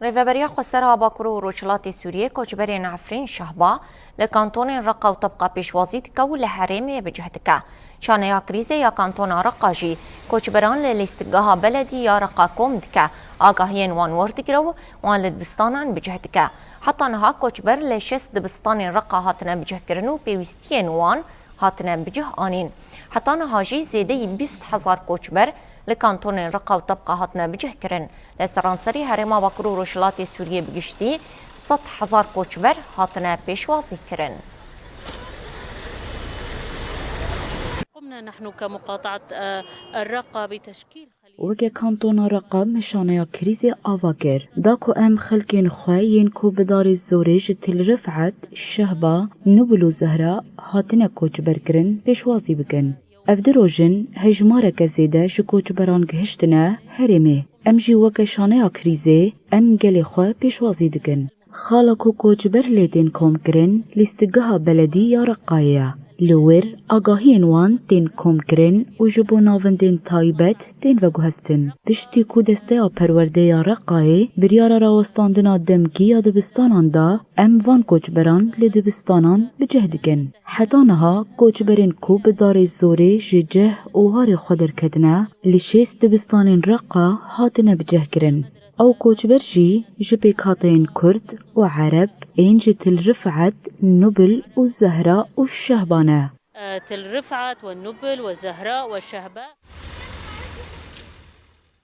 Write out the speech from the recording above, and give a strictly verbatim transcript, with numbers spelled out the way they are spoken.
Rêveberiya Xweser a Bakur û Rojhilatê Sûriyê koçberên Efrîn Şehba li kantonên Reqa û Tebqa pêşwazî dike û li herêmê bi cih dike. Şaneya krîzê ya kantona Reqa jî koçberan li lîstikgeha beledî ya Reqa kom dike, agahiyên wan werdigire û wan li dibistanan bi cih dike. Heta niha koçber li şêst dibistanên Reqa hatine bicihkirin û pêwîstiyên wan hatine bicih anîn. Heta niha jî zêdeyî bîst hezar koçber li kantonên Reqa û Tebqa hatine bicihkirin. Li seranserî herêma Bakur û Rojhilatê Sûriyê bi giştî sed hezar koçber hatine pêşwazîkirin. قمنا نحن كمقاطعة، آه، الرقة بتشكيل خلية. Weke kantona Reqa me şaneya krîzê ava kir. Da ku em xelkên xwe yên ku bi darê zorê ji Til Rifet, Şehba, Nubil û Zehra hatine koçberkirin pêşwazî bikin. Ev du roj in hejmareke zêde ji koçberan gihiştine herêmê. Em jî weke şaneya krîzê em gelê xwe pêşwazî dikin. Xala ku koçber lê tên komkirin, lîstikgeha beledî ya Reqayê ye. Li wir agahiyên wan tên komkirin û ji bo navendên taybet tên veguhestin. Piştî ku Desteya Perwerdê ya Reqayê biryara rawestandina demkî ya dibistanan da, em van koçberan li dibistanan bi cih dikin. Heta niha koçberên ku bi darê zorê ji cih û warê xwe derketine, li şêst dibistanên Reqa hatine bicihkirin. Ew koçber jî ji pêkhateyên Kurd û Ereb ên ji Til Rifet, Nubil û Zehra û Şehba ne. آه، تل رفعت والنبل والزهراء والشهباء.